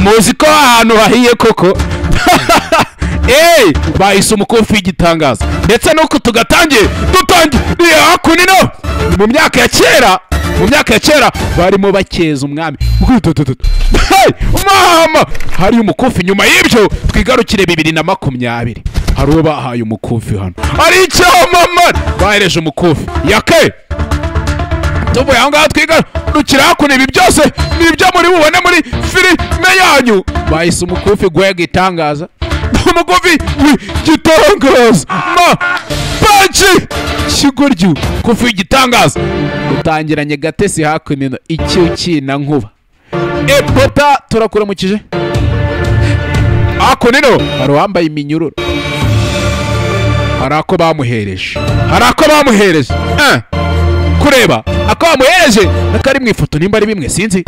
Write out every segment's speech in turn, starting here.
Muzi ko ahantu hahiye koko. Bahise umukufi w'igitangaza. Ndetse nuko tugatangiye dutangiye hakunino mu myaka ya kera, mu myaka ya kera barimo bakeza umwami. Mama hari umukufi. Nyuma y'ibyo twigarukire 2020. Hari uwo bahaye umukufi hano. Ari icyamamare bahereje umukufi yake. Tuvuye aho ngaho twigarukira hakuno. Ibi byose ni ibyo muri bubone muri filime yanyu. Bahise umukufi gw'igitangaza. Umukufi w'igitangaza. Ma panchi kigoryi kufi w'igitangaza. Dutangiranye Gatesi hakuno icyuki na nkuba. Epota turakuramukije. Hakuno hari uwambaye iminyururu. Hari ako bamuhereje. Hari ako bamuhereje. Kureba ako bamuhereje nakari mu ifoto nimba ari bimwe sinzi.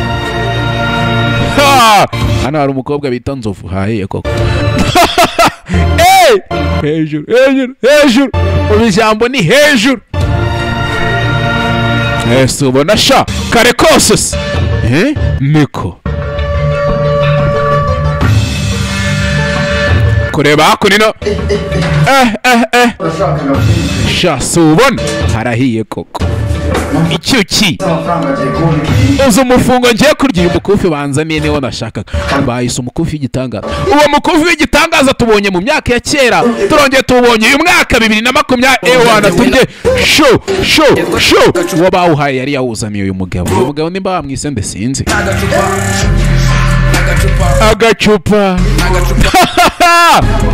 Hano hari umukobwa bita Nzovu hahiye koko. Hejuru hejuru hejuru. Ijambo ni hejuru. Ese ubona sha kare kose se. Niko kureba hakuno. Sha si ubona harahiye koko. Icyuki uzi umufungo ngiye kurya. Uyu mukufi banzaniye niwo nashakaga. Bahise umukufi w'igitangaza. Uwo mukufi w'igitangaza tubonye mu myaka ya kera, turongeye tubonye uyu mwaka 2020. Ewana turye sho sho sho. Uwo bawuhaye yari yawuzaniye uyu mugabo. Uyu mugabo nimba bamwise nde sinzi. Agacupa.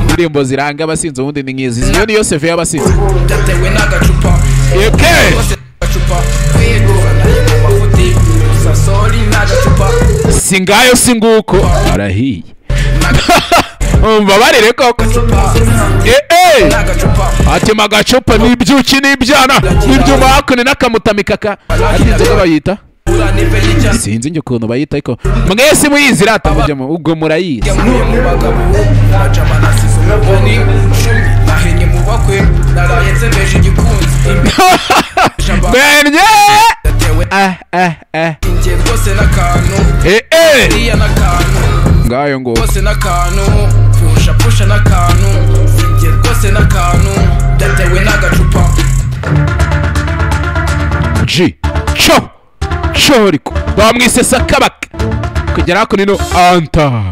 Indirimbo ziranga abasinzi ubundi ni nkizi. Iyo niyo seve y'abasinzi. Singayo singuko arahiye. Umbabarire koko. Atema agacupa n'ibyuki n'ibyana n'ibyuma hakuno n'akamutamikaka. Ari inzoga bayita sinzi njye ukuntu bayita ariko mwese muyizi rata mujyamo ubwo murayizi. Ngayo ngo G cho choriko bamwise sakabaka kugera hakuno anta.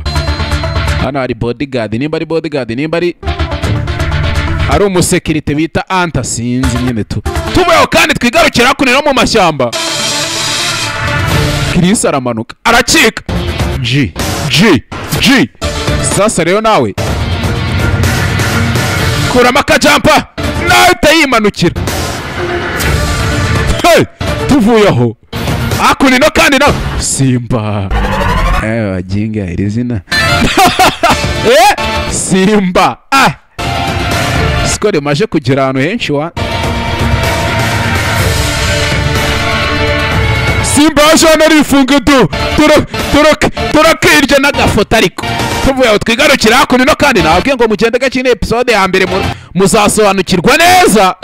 Hano hari bodyguard nimba ari bodyguard nimba ari umusekirite bita anta sinzi nyine tu. Tubayo kandi twigarukira hakuno no mu mashyamba. Chris aramanuka aracika. G G G. Sasa rero nawe kurama akajampa nawe utayimanukira. Hey, tuvuye aho hakuno kandi na Simba. Jinga iri zina. Simba. Skore maje kugera ahantu henshi wa Simba aje arifunga du turakirya n'agafoto ariko tuvuye aho twigarukira hakuno no kandi nabwiye ngo mugende gake. Ni episode ya mbere muzasobanukirwa neza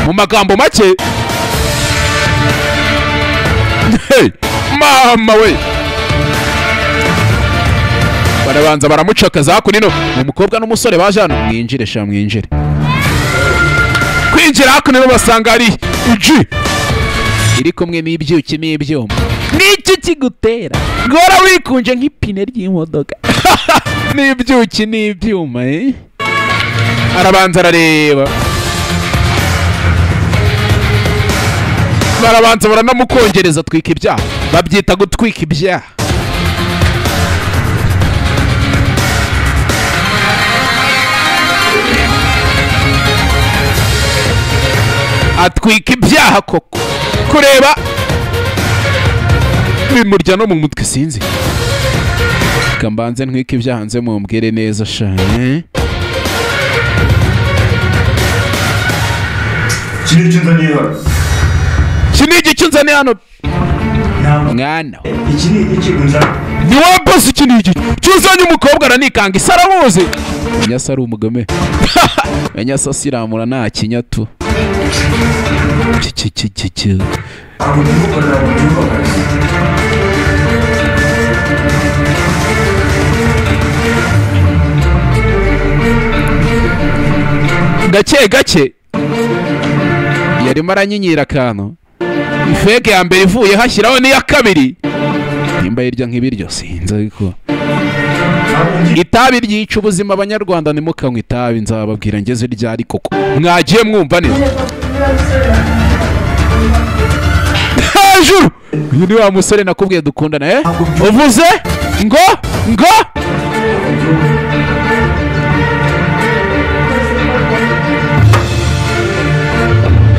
mu magambo make. Hey, mama we. Barabanza baramucakaza hakuno. Umukobwa n'umusore baje hano. Mwinjire sha mwinjire. Kwinjira hakuno basanga ari G iri kumwe n'ibyuki n'ibyuma. Niki kigutera ngora wikunje nk'ipine ry'imodoka. N'ibyuki n'ibyuma. Arabanza arareba. Barabanza baranamukongereza twika ibyaha. Babyita gutwika ibyaha. Atwika ibyaha koko. Kureba bimurya no mu mutwe sinzi. Kambanze ntwika ibyaha nze mumbwire neza sha. Iki ni igiki nzaniye hano mwana. Iki ni igiki unzaniye. Ni wowe boss. Iki ni igiki cyuzanye. Umukobwa aranikanga isaramuzi. Nyasa ari umugome. Nyasa siramura nta kinyatu. Ki. Gake gake yarimo aranyinyira akantu. Ifeke ya mbere ivuye hashyiraho n'iya kabiri. Nimba yirya nk'ibiryo sinzi, ariko itabi ryica ubuzima. Abanyarwanda ntimukanywe itabi, nzababwira ngeze ryari koko. Mwagiye mwumva neza hejuru. Uyu ni wa musore nakubwiye dukundana. Uvuze ngo ngo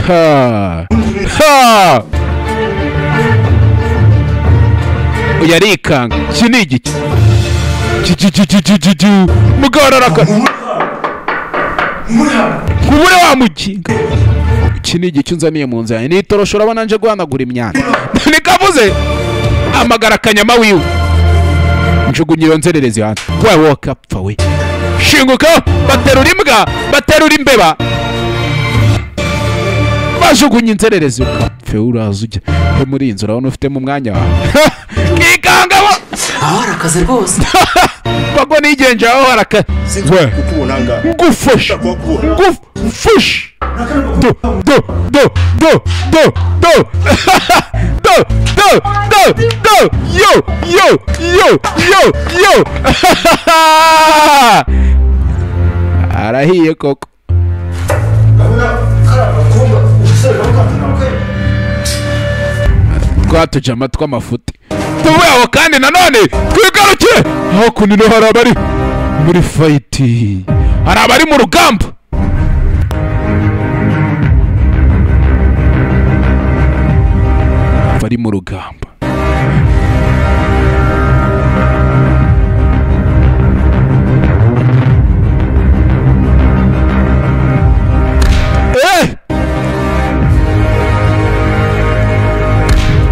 ha ha, uyu arikanga. Iki ni igiki? Mugabo nkubure wa muginga, iki ni igiki unzaniye mu nzu yanjye? Nitorosho urabona nje guhanagura imyanda? Nikavuze amagara akanyama wiwe, njugunya iyo nzererezi hanze. We wokapfa we, shinguka. Baterura imbwa, baterura imbeba, bajugunya inzererezi. Ukapfe, uraza ujya he muri iyi nzu? Urabona ufitemo umwanya wawe kikangabo. Aho hari akazi rwose. Bago nigenje, aho haraka we. Kukubona ngaha. Ngufashe, ngufashe. Do do do do do do do do do do, yo yo yo yo yo, arahiye koko. Twatujama tw'amafuti tuvuye aho. Kandi nanone twigarukire hakuno, ino hari abari muri fight, hari abari mu rugamba, bari mu rugamba. Eh!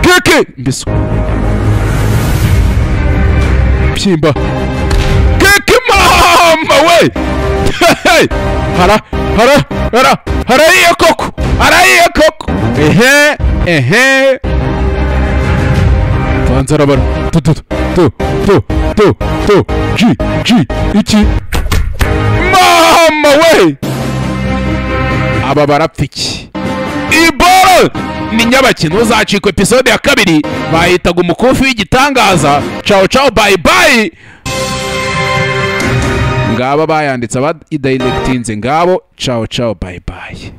Keke mbiso byimba keke mama we. Hey! Hara hara hara, harahiye koko, harahiye koko. Ehe ehe, banza arabara tu tu tu tu tu tu g g iki mama we. Aba barapfa iki? Iboro ni nyabakino. Uzacikwa episode ya kabiri, bayitaga umukufi w'igitangaza. Ciao ciao, bye bye. Ngaba bayanditse, abadirectinze ngabo. Ciao ciao, bye bye.